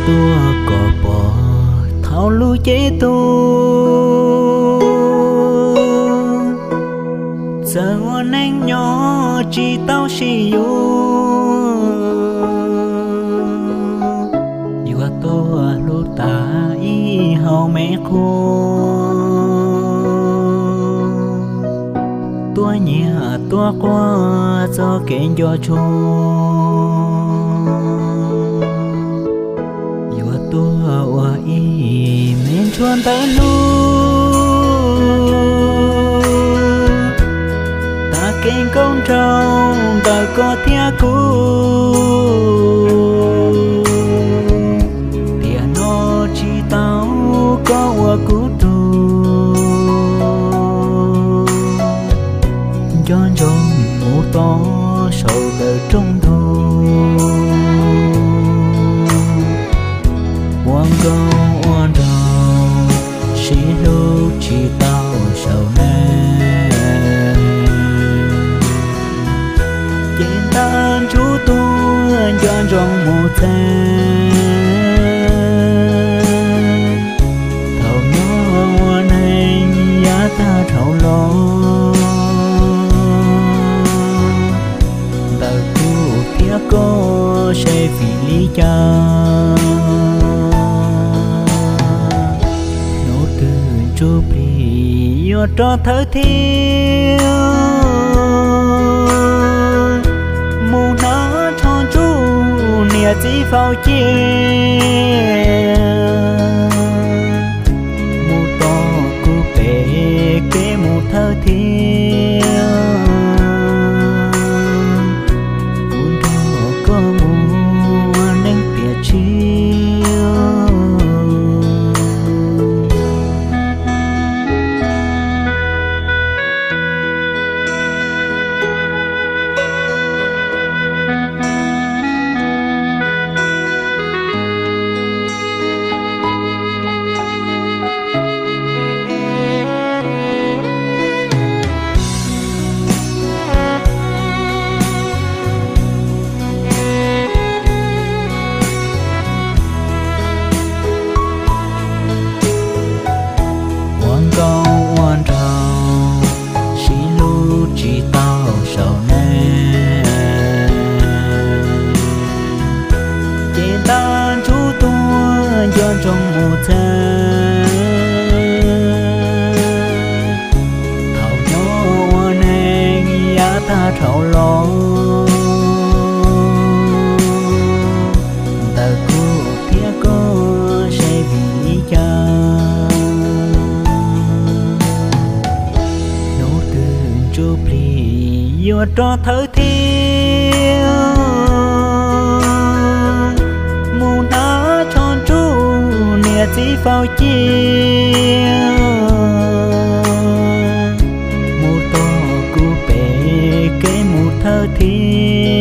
Tuaj kom pom thaum lub cev tuag, txawm ua neej nyob tsis tau sib yuav, yuav tuaj hlub tas ib hau me qhua, tuaj nyiam tuaj quaj txoj kev nco tshua, yuav tuaj ua ib me ntsuag ntawv hlub, tag kev nkauj nraug ntawm koj thiab kuv, tiam no tsis tau koj ua kuv tug, nco ntsoov mus tod saum ntawm rooj ntug, ua nkauj ua nraug sib hlub tsis tau saum neeg, ces ntab ntsuj tuag nco ntsoov mus txeeb, thaum nyob ua neeg yav tag dhau los, ntawm kuv thiab koj seb vim li cas, hnub twg ntsuj plig yuav rov thawb thiab, mus hnav tsho ntsuj niam txiv faus cia, mus tom kuv pem kev mus thawb thiab, kuv nrog koj mus ua neej tiam sis ua nkauj ua nraug sib hlub tsis tau saum neeg, ces ntab ntsuj tuag nco ntsoov mus txeeb, thaum nyob ua neeg yav tag dhau los, ntawm kuv thiab koj seb vim li cas, hnub twg ntsuj plig yuav rov thawb thiab, mus hnav tsho ntsuj niam txiv faus cia, mus tom kuv pem kev mus thawb thiab,